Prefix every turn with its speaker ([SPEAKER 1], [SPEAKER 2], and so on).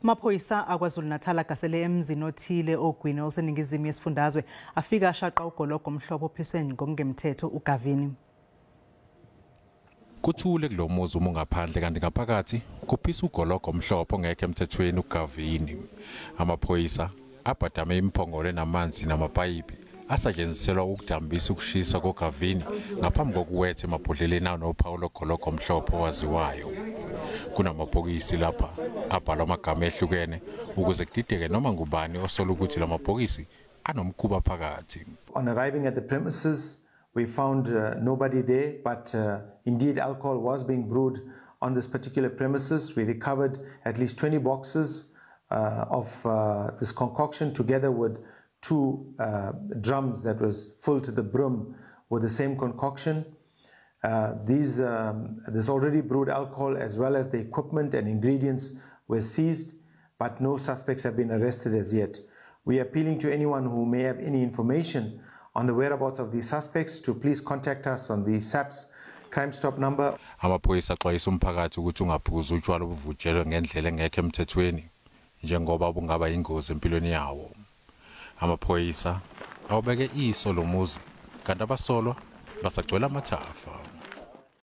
[SPEAKER 1] Amaphoyisa aKwaZulu-Natal agasele emzini othile oGwini oluseningizimu yesifundazwe afika ashaqa ugologo omhlophe ophiswe ngokungemthetho uGavini.
[SPEAKER 2] Kuthule kulo muzi uma ungaphandle, kanti ngaphakathi kuphisa ugologo omhlophe ongekho emthethweni uGavini. Amaphoyisa abhadame imiphongolo enamanzi namapayipi asetshenziselwa ukudambisa ukushisa koGavini ngaphambi kokuwetha emabhodleleni anophawu logologo omhlophe owaziwayo. Kunamabhokisi lapha abhalwa amagama ehlukene ukuze kudideke noma ngubani osola ukuthi lamabhokisi anomkhuba phakathi.
[SPEAKER 3] On arriving at the premises, we found nobody there, but indeed alcohol was being brewed on this particular premises. We recovered at least 20 boxes of this concoction, together with two drums that was full to the brim with the same concoction. This already brewed alcohol, as well as the equipment and ingredients, were seized, but no suspects have been arrested as yet. We are appealing to anyone who may have any information on the whereabouts of these suspects to please contact us on the SAPS Crime Stop number.
[SPEAKER 2] Amaphoyisa axwayisa umphakathi ukuthi ungaphuzi utshwala obuvutshelwe ngendlela engekho emthethweni, njengoba bungaba ingozi empilweni yawo. Amaphoyisa awubeke iso lomuzi, kanti abasolwa basagcwele amathafa.